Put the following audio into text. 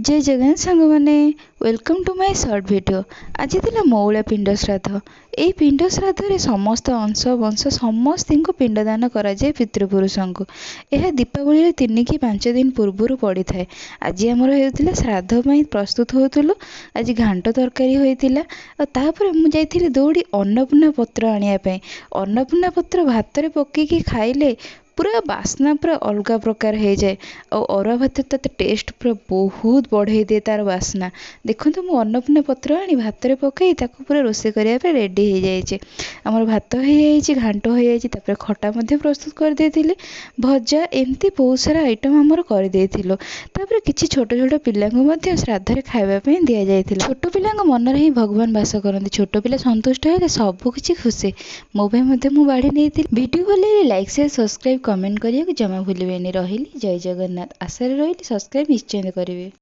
ଜୟ ଜଗନ୍ନାଥ ସାଙ୍ଗମାନେ, welcome to my short video. ଆଜି ଥିଲା ମଉଳା ପିଣ୍ଡ ଶ୍ରାଦ୍ଧ। ଏହି ପିଣ୍ଡ ଶ୍ରାଦ୍ଧରେ ସମସ୍ତ ଅଂଶ ବଂଶ ସମସ୍ତଙ୍କୁ ପିଣ୍ଡଦାନ କରାଯାଏ ପିତୃପୁରୁଷଙ୍କୁ। ଏହା ଦୀପାବଳିର 3 କି 5 ଦିନ ପୂର୍ବରୁ ପଡ଼ିଥାଏ। ଆଜି ଆମର ହେଉଥିଲା ଶ୍ରାଦ୍ଧ ପାଇଁ ପ୍ରସ୍ତୁତ ହେଉଥିଲୁ। ଆଜି ଘାଣ୍ଟ ତରକାରୀ ହୋଇଥିଲା ଆଉ ତାପରେ ମୁଁ ଯାଇଥିଲି ଦୌଡ଼ି ଅନ୍ନପୂର୍ଣ୍ଣା ପତ୍ର ଆଣିବା ପାଇଁ। ଅନ୍ନପୂର୍ଣ୍ଣା ପତ୍ର ଭାତରେ ପକେଇକି ଖାଇଲେ ପୁରା ବାସ୍ନା ପୁରା ଅଲଗା ପ୍ରକାର ହେଇଯାଏ ଆଉ ଅରୁଆ ଭାତ ତ ଟେଷ୍ଟ ପୁରା ବହୁତ ବଢ଼େଇ ଦିଏ ତା'ର ବାସ୍ନା। ଦେଖନ୍ତୁ, ମୁଁ ଅନ୍ନପୂର୍ଣ୍ଣା ପତ୍ର ଆଣି ଭାତରେ ପକାଇ ତାକୁ ପୁରା ରୋଷେଇ କରିବା ପାଇଁ ରେଡ଼ି ହେଇଯାଇଛି। ଆମର ଭାତ ହେଇଯାଇଛି, ଘାଣ୍ଟ ହେଇଯାଇଛି, ତାପରେ ଖଟା ମଧ୍ୟ ପ୍ରସ୍ତୁତ କରିଦେଇଥିଲି, ଭଜା, ଏମିତି ବହୁତ ସାରା ଆଇଟମ୍ ଆମର କରିଦେଇଥିଲୁ। ତାପରେ କିଛି ଛୋଟ ଛୋଟ ପିଲାଙ୍କୁ ମଧ୍ୟ ଶ୍ରାଦ୍ଧରେ ଖାଇବା ପାଇଁ ଦିଆଯାଇଥିଲା। ଛୋଟ ପିଲାଙ୍କ ମନରେ ହିଁ ଭଗବାନ ବାସ କରନ୍ତି। ଛୋଟ ପିଲା ସନ୍ତୁଷ୍ଟ ହେଲେ ସବୁ କିଛି ଖୁସି। ମୋ ପାଇଁ ମଧ୍ୟ ମୁଁ ବାଢ଼ି ନେଇଥିଲି। ଭିଡ଼ିଓ ଭଲ ଲାଗିଲେ ଲାଇକ୍, ସେୟାର, ସବସ୍କ୍ରାଇବ୍, କମେଣ୍ଟ କରିବାକୁ ଜମା ଭୁଲିବେନି। ରହିଲି, ଜୟ ଜଗନ୍ନାଥ। ଆଶାରେ ରହିଲି, ସବସ୍କ୍ରାଇବ୍ ନିଶ୍ଚୟ କରିବେ।